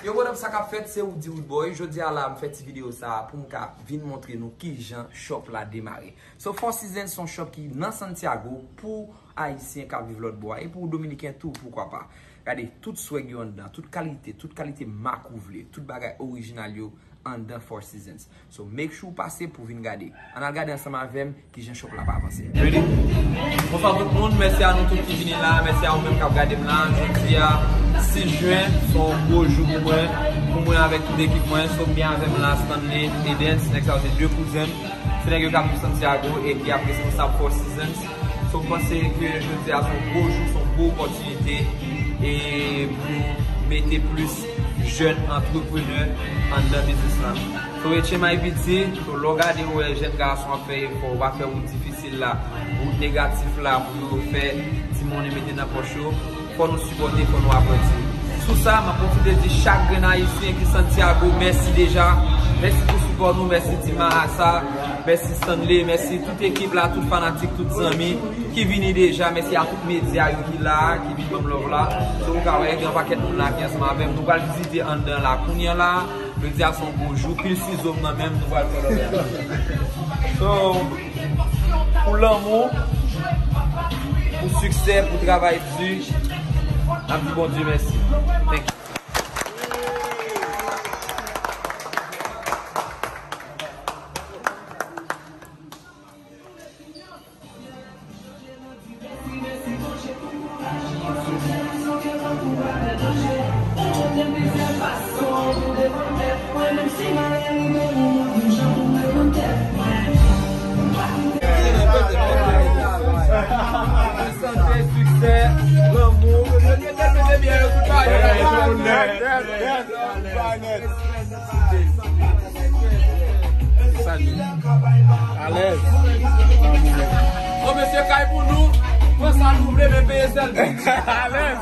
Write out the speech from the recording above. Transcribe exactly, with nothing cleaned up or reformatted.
Yo, what up, sa k ap fèt? Se Woody Woodboy. Jodi a la, m fè ti videyo sa a pou m ka vin montre nou kijan shop la demare. So, Four Seasons se yon shop ki nan Santiago pou Ayisyen k ap viv lòt bò a, e pou Dominiken tou, poukwa pa. Gade, tout swag yo anndan, tout kalite, tout kalite mak ou vle, tout bagay orijinal yo anndan Four Seasons. So, make sure w pase pou vin gade. Ann al gade ansanm avè m kijan shop la ap avanse. Ready? Bonswa tout moun, mèsi a nou tout ki vini la, mèsi a ou menm k ap gade m la. Jodi a, sis jen, se yon gwo jou pou mwen, pou mwen avèk tout ekip mwen. So, m gen avè m la Stanley, Edens, nèg sa yo se de kouzen m. Se nèg yo k ap viv Santiago e ki ap responsab Four Seasons. So, m panse ke jodi a se yon gwo jou, se yon gwo opòtinite e pou nou mete plis jèn antreprenè anndan biznis la. So, H M I P T, so, lè w gade, ou wè jèn gason ap fè efò, yo pa fè wout difisil la, wout negatif la pou yo fè ti monnen mete nan pòch yo. Fò nou sipòte, fò nou apranti. Sou sa, m ap pwofite di chak grenn Ayisyen ki Santiago, mèsi deja. Mèsi pou sipò nou, mèsi Team Marasa, mèsi Stanley, mèsi tout ekip la, tout fanatik, tout zanmi ki vini deja. Mèsi a tout medya yo ki la, ki vin ban m love la. So, ou ka wè, gen yon pakèt moun la ki ansanm avè m. Nou pral vizite anndan la kounye a la. Jodi a se yon gwo jou, pil sizo m nan men m, nou pral fè lòt bagay. So, pou lanmou, pou siksè, pou travay di, n ap di Bondye mèsi. Thank you. Sante, siksè, lanmou. Alèz. Bon, mesye, kay pou nou. Pran sa nou vle, men peye sèl. Alèz.